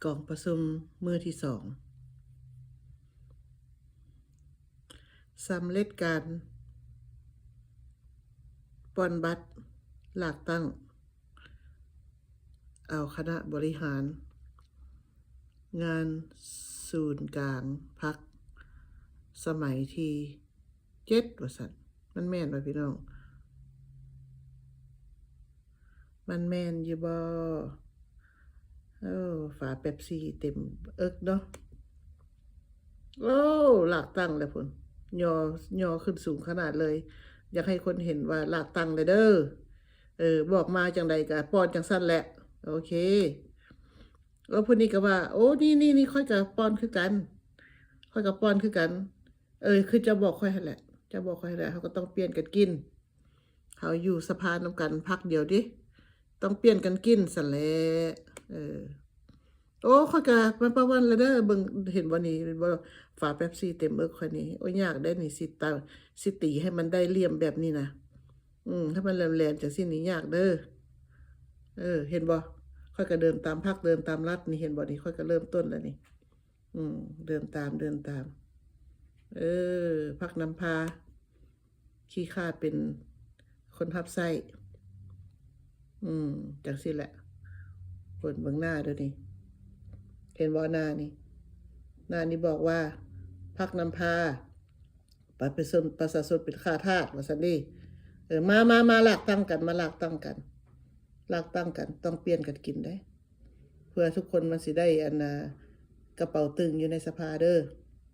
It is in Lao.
ກອງປະຊຸມມື້ທີສອງ ສຳເລັດການປ່ອນບັດລາກຕັ້ງ ເອົາຄະນະບໍລິຫານງານສູນກາງພັກສະໄໝທີເຈັດ ວ່າຊັ້ນ. ມັນແມ່ນບໍ່ພີ່ນ້ອງ? ມັນແມ່ນຢູ່ບໍ່? ໂອ້ ຝາເປັບຊີເຕັມເອິກເນາະ. ໂອ້ ລາກຕັ້ງແລ້ວພຸ້ນ ຍໍ ຍໍຂຶ້ນສູງຂະໜາດເລີຍ. ຢາກໃຫ້ຄົນເຫັນວ່າລາກຕັ້ງແລ້ວເດີ. ເອີ ບອກມາຈັ່ງໃດກະປ້ອນຈັ່ງຊັ້ນແຫຼະ. ໂອເຄ. ເອີ ຜູ້ນີ້ກໍວ່າ ໂອ້ ນີ້ ນີ້ ນີ້ ຂ້ອຍກໍປ້ອນຄືກັນ ຂ້ອຍກໍປ້ອນຄືກັນ. ເອີ ຄືເຈົ້າບອກຂ້ອຍຫັ້ນແຫຼະ ເຈົ້າບອກຂ້ອຍຫັ້ນແຫຼະ. ເຮົາກໍຕ້ອງປ່ຽນກັນກິນ. ເຮົາຢູ່ສະພານຳກັນພັກດຽວເດ ຕ້ອງປ່ຽນກັນກິນຊັ້ນແຫຼະ. ເອີ ໂອ້ ຂ້ອຍກະມາປະວັນລະເດີ. ເບິ່ງ ເຫັນບໍ່ນີ້ ເຫັນບໍ່? ຝາເປັບຊີເຕັມເອິກຂ້ອຍນີ້. ໂອ້ຍ ຍາກເດ້ນີ້ ຊິຕາ ຊິຕີໃຫ້ມັນໄດ້ຫຼ່ຽມແບບນີ້ນະ. ອືມ ຖ້າມັນແຫຼມໆ ຈັ່ງຊີ້ນີ້ຍາກເດີ. ເອີ ເຫັນບໍ່? ຂ້ອຍກະເດີນຕາມພັກ ເດີນຕາມລັດນີ້ ເຫັນບໍ່ນີ້? ຂ້ອຍກະເລີ່ມຕົ້ນແລ້ວນີ້. ອືມ ເດີນຕາມ ເດີນຕາມ. ເອີ ພັກນຳພາ ຂີ້ຄ້າເປັນຄົນຮັບໃຊ້. ອືມ ຈັ່ງຊີ້ແຫຼະ. ຄົນເບິ່ງໜ້າເດີນີ້ ເຫັນບໍ່? ໜ້ານີ້ ໜ້ານີ້ບອກວ່າ ພັກນຳພາ ປະຊາຊົນ ປະຊາຊົນເປັນຂ້າທາດ ວ່າຊັ້ນເດ. ເອີ ມາ ມາ ມາລາກຕັ້ງກັນ ມາລາກຕັ້ງກັນ ລາກຕັ້ງກັນ. ຕ້ອງປ່ຽນກັນກິນເດ້ ເພື່ອທຸກຄົນມັນຊິໄດ້ ອັນນ່າ ກະເປົາຕຶງຢູ່ໃນສະພາເດີ.